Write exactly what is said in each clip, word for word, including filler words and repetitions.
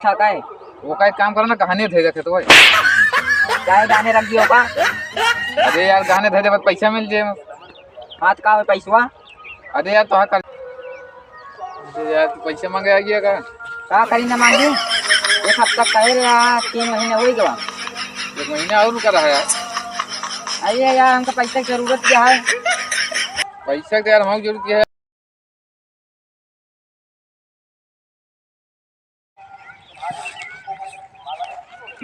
था काहे? वो का एक काम करा ना, गहने धइ दे खेतवा। काहे गहने रख दियो का? अरे यार, गहने धइ दे, बस पैसा मिल जाए। हाँ, तो का होई पैसवा? अरे यार, तोहार कर-, अरे यार, तू पैसा मांगे आ गया का? का करी ना मांगी? एक हफ्ता कहे रहा, तीन महीना होइ गवा। एक महीना और रुका रहा यार। अरे यार, हमका पैसा की जरूरत क्या है? पैसा के यार, हमको जरूरत क्या है?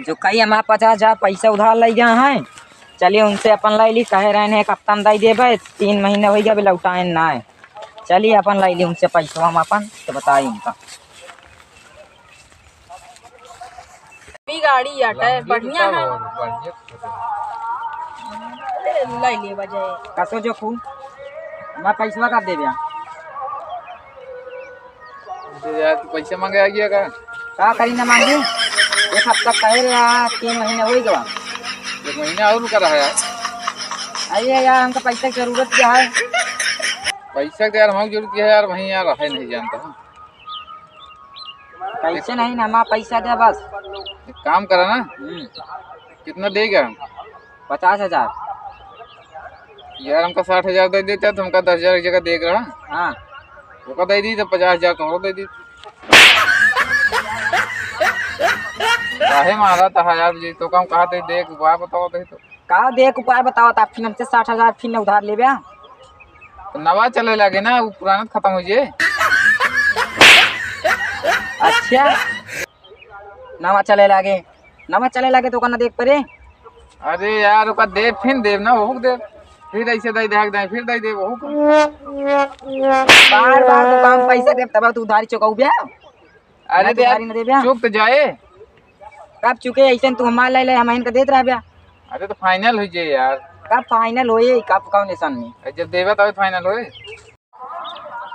जो कही हमार पचास हजार पैसा उधार लइ गया है, चलिए उनसे अपन लइ ली, कहे रहे हैं एक हफ्ता में दइ देबे, तीन महीना होइ गया, अभी लौटाए नाहीं। चलिए अपन लइ ली उनसे पैसा, हम अपन तो बताई उनका। भी गाड़ी आटे, लंबी बढ़िया तो है। बहुत बढ़िया। अरे, लइ ले बजाए। कसो जो खू, मैं पैसवा का देबे? अरे यार, तू पैसा मांगे आ गया का? का करी ना मांगी? एक हफ्ता कहे रहा, तीन महीना होइ गवा। एक महीना और रुका रहा यार। अरे यार, हमका पैसा की जरूरत क्या है? पैसा के यार, हमको जरूरत क्या है यार, वहीं यार, है नहीं जानता हूँ। पैसे नहीं ना, हमारा पैसा दे बस। एक काम करा ना। हम्म। कितना देगा? पचास हजार। यार, हमका साठ हजार दइ देता तो हमका दस हजार की जगह देख रहा। हाँ। ओका दइ दी तो पचास हजार तो और दइ दी। काहे मारा था यार जी, तो कम कहा थे, देख, उपाय बताओ दे तो। का देख उपाय बताओ, तो फिर हमसे साठ हजार फिर न उधार लेबे? तो नवा चले लागे ना, वो पुराना खत्म होइ जाए। अच्छा, नवा चले लागे, नवा चले लागे तो ओका ना देख परे। अरे यार, ओका दे, फिर देब ना, ओहू के देब, फिर ऐसे दे दे, दे, फिर दे दे, ओहू के। बार बार दुकान पैसा देब, तब तू उधारी चुकाऊ बे। अरे ना तो यार, उधारी ना देबे। चुक तो जाए। कब चुके? ऐसे तू हमार ले ले, हम इनका देत रहबे। अरे तो final होइ जाए यार। कब final होई? कब कौन ऐसा नहीं? अरे जब देबे तब final होई।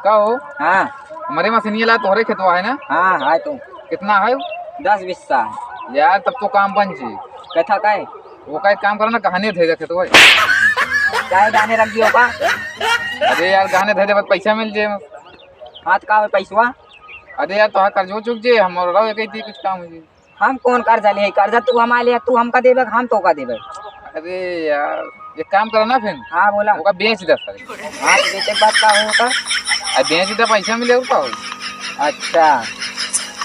का हो? हाँ। हमरे मशीनिया ला तोहरे खेतवा है ना? हाँ, है तो। कितना है? दस बिस्सा है। यार, तब तो काम बन जी। कथा का है? वो का एक काम करा ना, गहने धइ दे खेतवा। काहे गहने रख दियो का? अरे यार, गहने धइ दे, बस पैसा मिल जाए। हाथ का होई पैसवा? अरे यार, तोहार कर्जो चुक जे, हम और रहो एक ही कुछ काम हो जाए। हम कौन कर्जा ले? कर्जा तू हमारे ले, तू हमका देबे, हम तोका देबे। अरे यार, एक काम करो ना फिर। हाँ, बोला। ओका बेच दे सारे। हाँ, तो बेचे के बाद का होता? आ, बेच दे, पैसा मिले, और का हो? अच्छा,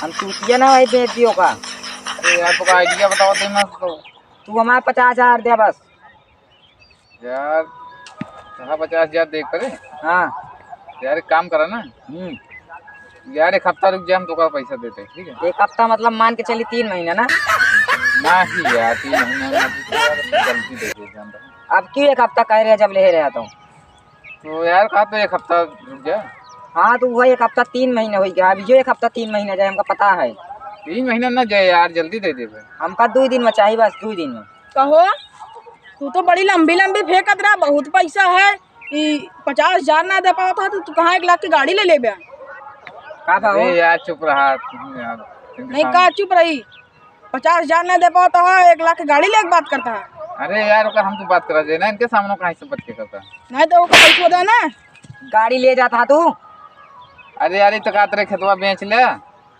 हम चूतिया ना भाई, बेच दियो का? अरे यार, तोका idea बताओ तो मस्त तो। तू हमारे पचास हजार दे बस। यार, कहाँ पचास हजार देख परे? हाँ। यार, एक काम करा ना। हम्म। यार, एक हफ्ता रुक जा, हम तोका पैसा देते, ठीक है? एक हफ्ता मतलब मान के चली तीन महीना ना? नहीं यार, तीन महीना ना, अभी तो यार, जल्दी दे दे, जान दो। अब क्यों एक हफ्ता कह रहे हैं जब ले रहे हैं तो? तो यार, कहा तो एक हफ्ता रुक जा। हाँ, तो वही एक हफ्ता तीन महीना हो गया, अब यो एक हफ्ता तीन महीना जाए, हमका पता है। तीन महीना ना जाए यार, जल्दी दे देबे। हमका दो दिन में चाहिए, बस दो दिन में। कहो, तू तो बड़ी लंबी लंबी फेंकत रहा, बहुत पैसा है, ई पचास हजार ना दे पावत हा, तो तू कहाँ एक लाख की गाड़ी ले लेबे? का भाव? अरे यार, चुप रहा तुम यार। नहीं, का चुप रही? पचास हजार ना दे पावत हा, एक लाख की गाड़ी लेके बात करता है। अरे यार, ओकर हम तो बात करा दे ना, इनके सामने कहाँ से बच के करता है? नहीं तो ओकर पैसा दे ना। गाड़ी ले जाता तू। अरे यार, ई तो कहत रहे खेतवा बेच ले।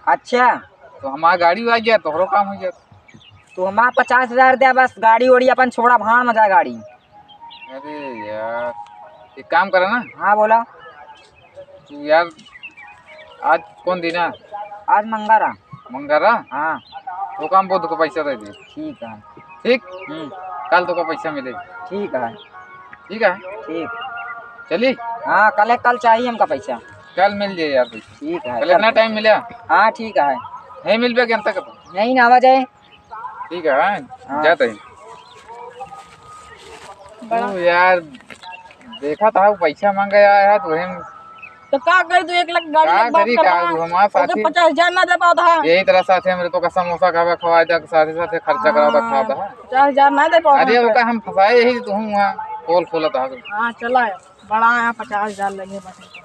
अच्छा। तो हमार गाड़ी आ गया, तोहरो काम हो जाता। तू हमार पचास हजार दे, बस गाड़ी ओड़ी अपन छोड़ा, भाड़ में जाए गाड़ी। अरे यार, एक काम करा ना। हाँ, बोला। तू यार, आज कौन दिन है? आज मंगरा। मंगरा? हाँ। तो काम बहुत को पैसा दे दे। ठीक है। ठीक? हम्म। कल तोका पैसा मिले। ठीक है। ठीक है? ठीक। चली? हाँ, कल, कल चाहिए हमका पैसा। कल मिल जाए यार पैसा। ठीक है, कल कल। इतना टाइम मिला? हाँ, ठीक है। नहीं मिल पाए, घंटा का? नहीं ना, आवा जाए। ठीक है, हाँ। जाते हैं। बड़ा। तू यार, देखा था, वो पैसा मांगे आया है, तो वही तो का करी, तू एक लाख गाड़ी का लेके बात करी, करता का है। हमारे ओके, साथी पचास हजार ना दे पावत है। यही तरह साथे हमरे तो का समोसा खावा, खवा जा, साथे साथे खर्चा करावा, हाँ, खावा था। पचास हजार ना दे पावत अरे, है। ओका हम फंसाए यही, तू हूँ वहाँ पोल खोला था। हाँ, चला है, बड़ा है, पचास हजार लगे बस।